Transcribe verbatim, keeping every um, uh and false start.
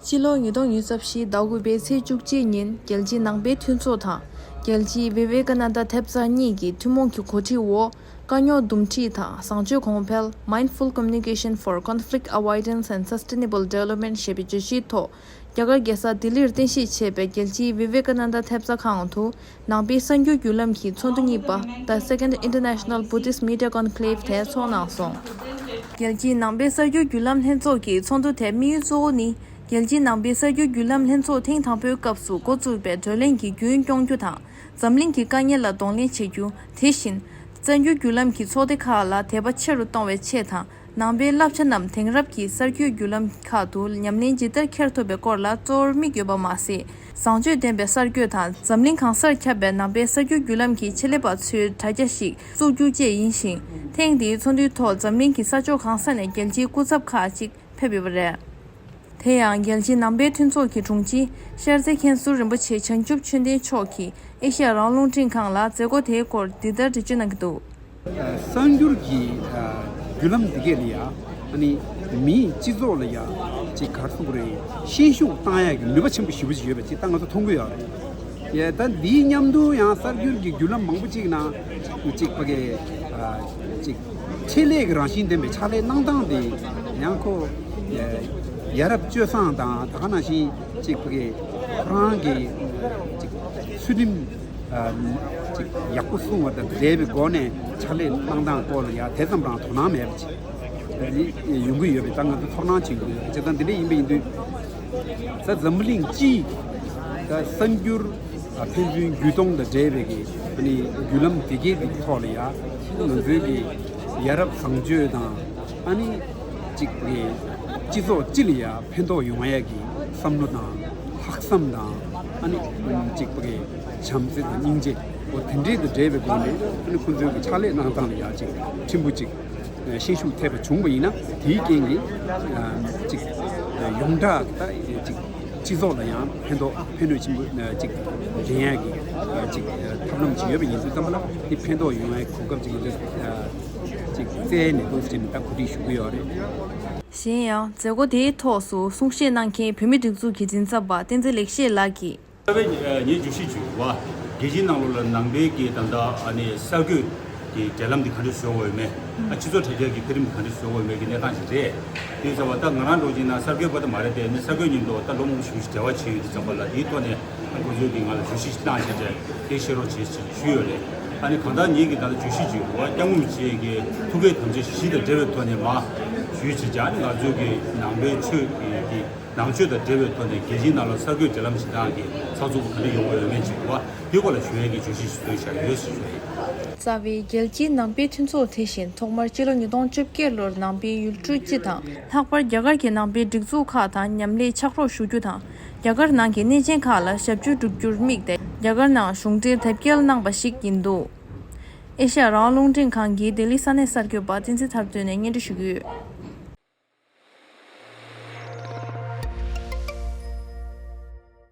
ཕྱི་ལོ་ཉིས་སྟོང་ཉི་ཤུ་རྩ་བཞི་ཟླ་དགུ་པའི་ཚེས་བཅུ་གཅིག་ཉིན་རྒྱལ་སྤྱིའི་ནང་པའི་མཐུན་ཚོགས་དང་རྒྱལ་སྤྱིའི་བི་ཝེ་ཀ་ནན་ད་ཐེབས་རྩ་གཉིས་ཀྱི་ཐུན་མོང་གི་འགོ་ཁྲིད་འོག་དཀའ་རྙོག་འདུམ་འགྲིག་དང་བཟང་སྤྱོད་གོང་འཕེལ། Mindful Communication for Conflict Avoidance and Sustainable Development ཞེས་པའི་བརྗོད་གཞིའི་ཐོག་རྒྱ་གར་རྒྱལ་ས་ལྡི་ལིར་རྟེན་གཞི་བྱས་པའི་རྒྱལ་སྤྱིའི་བི་ཝེ་ཀ་ནན་ད་ཐེབས་རྩ་ཁང་དུ་ནང་པའི་གསར་འགྱུར་བརྒྱུད་ལམ་གྱི་ཚོགས་འདུ་གཉིས་པ། The Second International Buddhist Media Conclave དེ་ཚོགས་གནང་སོང་། རྒྱལ་སྤྱིའི་ནང་པའི་གསར་འགྱུར་བརྒྱུད་ལམ་ལྷན་ཚོགས་ཀྱི་ཚོགས་འདུ་དེའི་དམིགས་ཡུལ་གཙོ་བོ་ནི། རྒྱལ་སྤྱིའི་ནང་པའི་གསར་འགྱུར་བརྒྱུད་ལམ་ལྷན་ཚོགས་ཐེངས་དང་པོའི་སྐབས་སུ་འགོ་བཙུགས་པའི་བགྲོ་གླེང་གི་རྒྱུན་སྐྱོང་རྒྱུ་དང་། འཛམ་གླིང་གི་དཀའ་ངལ་ལ་གདོང་ལེན་བྱེད་རྒྱུ། དེ་བཞིན། གསར་འགྱུར་བརྒྱུད་ལམ་གྱི་ཚོགས་སྡེ་ཁག་ལ་དད་པ་ཆེ་རུ་གཏོང་བའི་ཆེད་དང་། ནང་པའི་བསླབ་བྱ་རྣམས་དེང་རབས་ཀྱི་གསར་འགྱུར་བརྒྱུད་ལམ་ཁག་ཏུ་ཉམས་ལེན་ཇི་ལྟར་འཁྱེར་ཐུབ་པའི་སྐོར་ལ་གཙོ་བོར་དམིགས་ཡོད་པ་མ་ཟད། བཟང་སྤྱོད་ལྡན་པའི་གསར་འགོད་དང་འཛམ་གླིང་གང་སར་ཁྱབ་པའི་ནང་པའི་གསར་འགྱུར་བརྒྱུད་ལམ་གྱི་ཆེད་ལས་པ་ཚོའི་དྲ་རྒྱ་ཞིག་བཙུགས་རྒྱུ་བཅས་ཡིན་ཞིང་། ཐེངས་འདིའི་ཚོགས་འདུའི་ཐོག་འཛམ་གླིང་གི་ས་ཕྱོགས་གང་ས་ནས་རྒྱལ་སྤྱིའི་སྐུ་ཚབ་ཁག་ཅིག་ཕེབས་ཡོད་པ་རེད། དེ་ཡང་རྒྱལ་སྤྱིའི་ནང་པའི་མཐུན་ཚོགས་ཀྱི་དྲུང་ཆེ་ཤར་རྩེ་མཁན་ཟུར་རིན་པོ་ཆེ་བྱང་ཆུབ་ཆོས་ལྡན་མཆོག་གིས་ཨེ་ཤ་ཡ་རང་དབང་རླུང་འཕྲིན་ཁང་ལ་མཛད་སྒོ་དེའི་སྐོར་འདི་ལྟར་འགྲེལ་བརྗོད་གནང་གི་འདུག། གསར་འགྱུར་གྱི་བརྒྱུད་ལམ་འདི་གས་ལ་ཡ་ཨ་ནི་མིའི་སྤྱི་ཚོགས་ལ་ཡ་ཅིག་ག་རེ་ཟེར་དགོས་རེད། ཤན་ཤུགས་བཏང་ཡག་གི་ནུས་པ་ཆེན་པོ་ཞེ་པོ་ཅིག་ཡོད་པ་ཅིག་ད་ང་ཚོ་མཐོང་གི་ཡོད་རེད། ཡ་ད་འདིའི་མཉམ་དུ་ཡང་གསར་འགྱུར་གྱི་བརྒྱུད་ལམ་མང་པོ་ཅིག་ནང་ཅིག་ཕ་གི་ཅིག་འཕྲིན་ལས་ཀྱི་རང་བཞིན་ལྡན་པའི་ཕྱག་ལས་གནང་སྟངས་དེ་ཡང་ཁོ་ཡ་རབས་སྤྱོད་བཟང་དང་ད་ག་ནང་བཞིན་ཅིག་ཕ་གི་ཁོ་རང་གི་ཅིག་ཚུལ་ཁྲིམས་ཅིག་ཡག་པོ་སྲུང་བ་དང་འབྲེལ་བའི་སྒོ་ནས་ཕྱག་ལས་གནང་སྟངས་སྐོར་ལ་ཡང་དེ་ཙམ་རང་དོ་སྣང་མེད་པ་ཅིག་ཡོང་གི་ཡོད་པའི་ད་ང་ཚོ་ཚོར་སྣང་བྱེད་ཀྱི་ཡོད། བྱས་ཙང་འདི་འདྲ་ཡིན་པ་ཡིན་དུས་ད་འཛམ་བུ་གླིང་སྤྱིའི་ད་གསར་འགྱུར་ཕན་ཚུན་བརྒྱུད་གཏོང་དང་འབྲེལ་བའི་གི་ཨ་ནི་བརྒྱུད་ལམ་དེ་གའི་གི་ཐོག་ལ་ཡང་ང་ཚོའི་གི་ཡ་རབས་བཟང་སྤྱོད་དང་ཨ་ནི་ཅིག་གི་སྤྱི་ཚོགས་སྤྱི་ལ་ཡང་ཕན་ཐོགས་ཡོང་ཡ་གི་བསམ་བློ་དང་ལྷག་བསམ་དང་ཨ་ནི་ཅིག་གི་བྱམས་བརྩེ་དང་སྙིང་རྗེ་འོ་དེ་འདྲའི་དང་འབྲེལ་བའི་སྒོ་ནས་ཨ་ནི་ཁོང་ཚོའི་གི་ཕྱག་ལས་གནང་སྟངས་ལ་ཡང་ཅིག་ཕྲན་བུ་ཅིག་ཤན་ཤུགས་ཐེབས་པ་བྱུང་བ་ཡིན་ན་དེའི་རྐྱེན་གྱིས་ཅིག་ཡོངས་གྲགས་ད་ཅིག་སྤྱི་ཚོགས་ལ་ཡང་ཕན་ཐོགས་ཕན་ནུས་ཆེན་པོ་ཅིག་འདྲེན་ཡག་གི་ཅིག་ཐབས་ལམ་ཅིག་ཡོད་པ་ཡིན་དུས་ཙམ་པ་ལ་དེ་ཕན་ཐོགས་ཡོང་ཡག་གོ་སྐབས་ཅིག་ང་ཚོས་ཅིག་བཙལ་ནས་འདུག་ཟེར་ནས་ད་གོ་སྒྲིག་ཞུ་གི་ཡོད་རེད། གཞན་ཡང་མཛད་སྒོ་དེའི་ཐོག་སུ་གསུང་བཤད་གནང་མཁན་བོད་མིའི་སྒྲིག་འཛུགས་ཀྱི་འཛིན་ཚབ་པ་བསྟན་འཛིན་ལེགས་བཤད་ལགས་ཀྱིས། རྩ་བའི་ངའི་བརྗོད་གཞི་བརྗོད་པ། རྒྱལ་སྤྱིའི་ནང་ལོགས་ལ་ནང་པའི་གི་ད་ལྟ་ཨ་ནི་གསར་འགོད་ཀྱི་འབྲེལ་ལམ་འདི་ག་འདྲ་བཟོ་དགོས་ཡོད་མེད། ཨ་སྤྱི་ཚོགས་དྲ་རྒྱ་གི་འཕེལ་རིམ་འདི་ག་འདྲ་བཟོ་དགོས་ཡོད་མེད་ཀྱི་གནས་སྟངས་ཤིག་རེད། དེ་ཡིན་ཙང་བ་ད་ང་རང་འདྲ་བོ་ཅིག་ན་གསར་འགོད་པ་ད་མ་རེད་དེ་ནི་གསར་འགོད་མཉམ་དུ་ད་ལོ་མང་པོ་ཞིག་འབྲེལ་བ་བྱས་ཡོད་དུས་ཙམ་པ་ལ་དེའི་ཐོག་ནས་ཨ་ཁོང་ཚོས་ཀྱི་ང་ལ་བརྗོད་གཞི་ཞིག་གནང་བྱས་བྱས་དེ་བཤད་རོགས་བྱེད་ཞེས་ཞུས་ཡོད་རེད། ཨ་ནི་གང་ལྟར་ངེད་ཀྱི་ད་ལྟ་བརྗོད་གཞི་བརྗོད་པ་སྐྱབས་མགོན་རིན་པོ་ཆེ་གི་ཐུགས་བསྐྱེད་དམ་བཅའ་བཞི་དང་འབྲེལ་བའི་ཐོག་ནས་མ་ཞུས་བྱས་བྱས་ཨ་ནི་ང་ཚོས་ཀྱི་ནང་པའི་ཆོས་ཀྱི་གི་ནང་ཆོས་དང་འབྲེལ་བའི་ཐོག་ནས་རྒྱལ་སྤྱིའི་ནང་ལ་གསར་འགོད་འབྲེལ་ལམ་བྱེད་སྟངས་ཀྱི་ཚགས་ཚུད་པོ་ག་འདྲ་ཡོང་གི་ཡོད་མེད་ཅིག་རེད་བ། དེའི་སྐོར་ལ་ཞུ་ཡས་ཀྱི་བརྗོད་གཞི་ཞིག་བཏོན་བཞག་ཡོད་ཞེས་ཞུ་ཡ་ཡིན། རྩ་བའི་རྒྱལ་སྤྱིའི་ནང་པའི་མཐུན་ཚོགས་དེ་བཞིན་ཐོག་མར་སྤྱི་ལོ་ཉིས་སྟོང་བཅོ་བརྒྱད་ལོར་ནང་པའི་ཡུལ་གྲུ་སྤྱི་དང་ལྷག་པར་རྒྱ་གར་གྱི་ནང་པའི་སྒྲིག་འཛུགས་ཁག་དང་མཉམ་ལས་ཕྱག་རོགས་ཞུ་རྒྱུ་དང་། རྒྱ་གར་ནང་གི་གནས་ཆེན་ཁག་ལ་ཞབས་ཞུ་བསྒྲུབ་རྒྱུར་དམིགས་ཏེ་རྒྱ་གར་ནང་གཞུང་འབྲེལ་དེབ་སྐྱེལ་གནང་པ་ཞིག་ཡིན་འདུག། ཨེ་ཤ་ཡ་རང་དབང་རླུང་འཕྲིན་ཁང་གིས་ལྡི་ལི་ས་གནས་གསར་འགོད་པ་བསྟན་འཛིན་ཐར་འདོན་ནས་སྙན་སྒྲོན་ཞུ་གི་ཡོད།